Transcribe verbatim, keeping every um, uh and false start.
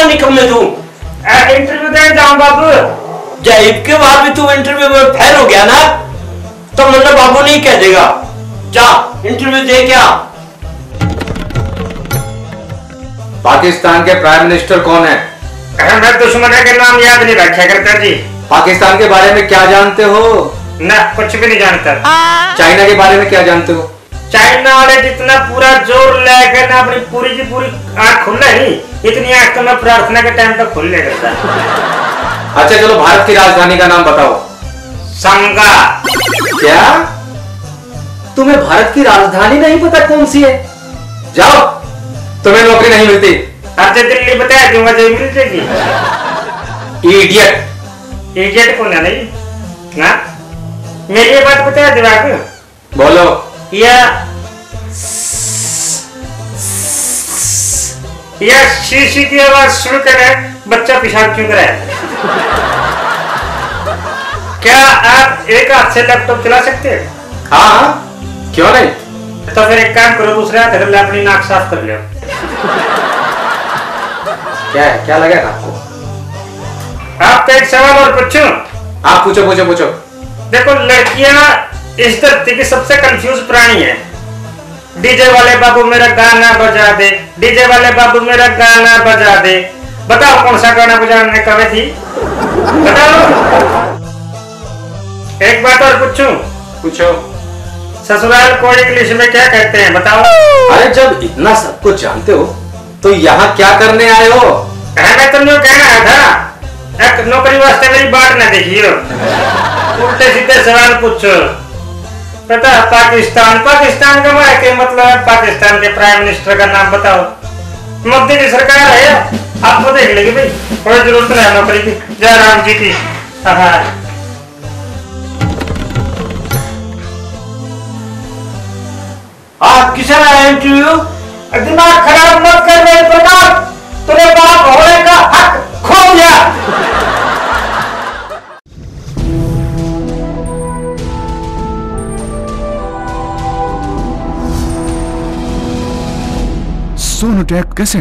निकम्मे तू। इंटरव्यू देने जाऊं बाबू। जा, इबके बाद भी तू इंटरव्यू में फेल हो गया ना, तो मतलब बाबू नहीं कह देगा। जा, इंटरव्यू दे क्या? पाकिस्तान के प्राइम मिनिस्टर कौन है? अरे, मैं दुश्मन के नाम याद नहीं रखा करता जी। पाकिस्तान के बारे में क्या जानते हो? ना, कुछ भी नहीं जानता। चाइना के बारे में क्या जानते हो? चाइना वाले जितना पूरा जोर लेकर ना अपनी पूरी की पूरी आंख खोले नहीं, इतनी आंख तो मैं प्रार्थना के टाइम पे खोल ले करता। अच्छा, चलो, भारत की राजधानी का नाम बताओ। संगा। क्या? तुम्हें भारत की राजधानी नहीं पता कौन सी है? जाओ, तुम्हें नौकरी नहीं मिलती। अच्छा, दिल्ली बता दूंगा, जो मिल जाएगी। इडियट। इडियट कौन है नहीं ना, मेरी ये बात बता दे बाबू। बोलो। या, या शीशी की आवाज सुनकर बच्चा पेशाब क्यों करे? क्या आप एक हाथ से लैपटॉप चला सकते हैं? हाँ, हाँ, क्यों नहीं? तो फिर एक काम करो, दूसरे हाथ से अपनी नाक साफ कर लो। क्या है, क्या लगा है आपको? आपका एक सवाल और पूछूं? आप पूछो, पूछो, पूछो। देखो, लड़कियां इस धरती की सबसे कंफ्यूज प्राणी है। डीजे वाले बाबू मेरा गाना बजा दे, डीजे वाले बाबू मेरा गाना बजा दे। बताओ, कौन सा गाना बजाने कहे थी? बताओ। एक बात और पूछूं? पूछो। ससुराल को इंग्लिश में क्या कहते हैं, बताओ? अरे, जब इतना सब कुछ जानते हो, तो यहाँ क्या करने आए हो? अरे, मैं तुमने कहना आया था, एक नौकरी वास्ते मेरी बाट ना देखियो। उल्टे सीधे सवाल पूछो। पता है, पाकिस्तान, पाकिस्तान का मैं के मतलब है, पाकिस्तान के प्राइम मिनिस्टर का नाम बताओ। मोदी की सरकार है, आपको देख लेगी भाई, कोई जरूरत नहीं है नौकरी की। जय राम जी की। हाँ। आज किसे ना इंटरव्यू? दिमाग खराब मत कर मेरे प्रताप, तूने बाप होने का हक खो दिया। Sonotech cassette.